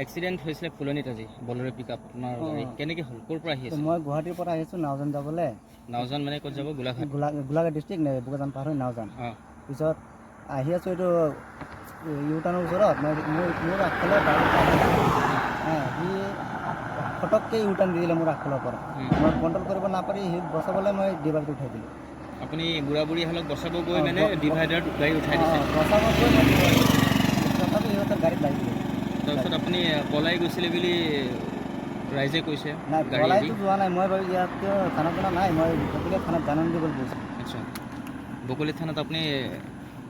Accident হৈছিলে ফুলনিত আজি, বলেৰো পিক up আপোনাৰ গাড়ী। কেনেকৈ হ'ল, ক'ৰ পৰা আহি আছে? মই গুৱাহাটীৰ পৰা আহিছোঁ নাওজান যাবলৈ। নাওজান মানে ক'ত যাব? গোলাঘাট? গোলাঘাট ডিষ্ট্ৰিক্ট, বোকাজান পাৰ হৈ নাওজান। পিছত আহি আছোঁ এইটো ইউটাৰ্ণৰ ওচৰত, মই মোৰ আগফালে গাড়ী, সি ফটককৈ ইউটাৰ্ণ দি দিলে মোৰ আগফালৰ পৰা। মই কণ্ট্ৰল কৰিব নাপাৰি সি বচাবলৈ মই ডিভাইডাৰটো উঠাই দিলোঁ। আপুনি বুঢ়া বুঢ়ীহালক বচাব গৈ মানে ডিভাইডাৰত গাড়ী উঠাই দিছে? বচাব গৈ মই, তথাপি সিহঁতৰ গাড়ীত লাগি গ'ল। তাৰপিছত আপুনি পলাই গৈছিলে বুলি ৰাইজে কৈছে। নাই, গাড়ী পলাইতো যোৱা নাই। মই বাৰু ইয়াত থানাত জনা নাই, মই বকলি থানাত জাননী দিবলৈ গৈছিলোঁ। আচ্ছা, বকলি থানাত আপুনি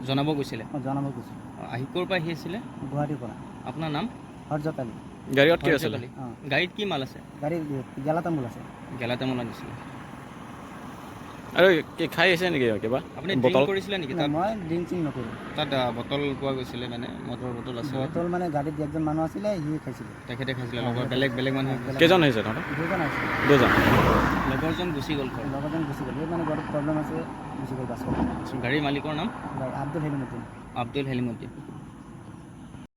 জনাব গৈছিলে? অঁ, জনাব গৈছিলোঁ। আহি ক'ৰ পৰা আহি আছিলে? গুৱাহাটীৰ পৰা। আপোনাৰ নাম? হৰজত আলী। গাড়ীত কি আছিলে? অঁ। গাড়ীত কি মাল আছে? গাড়ীত গেলা তামোল আছে। গেলা তামোল আনিছিলে। আৰু কি খাই আহিছে নেকি কিবা? আপুনি বটল ড্ৰিংক কৰিছিলে নেকি তাত? মই ড্ৰিংক চিং নকৰোঁ। তাত বটল পোৱা গৈছিলে, মানে মদৰ বটল আছিলে। বটল মানে গাড়ীত একজন মানুহ আছিলে, সি খাইছিলে। তেখেতে খাইছিলে, লগৰ বেলেগ বেলেগ মানুহে? কেইজন আহিছে তহঁতৰ? দুজন আছিলে। দুজন। লগৰজন গুচি গ'ল ঘৰত? লগৰজন গুচি গ'ল। সেই মানে ঘৰত প্ৰব্লেম আছে, গুচি গ'ল বাছত। গাড়ীৰ মালিকৰ নাম? আব্দুল হেলিমুদ্দিন। আব্দুল হেলিমুদ্দিন।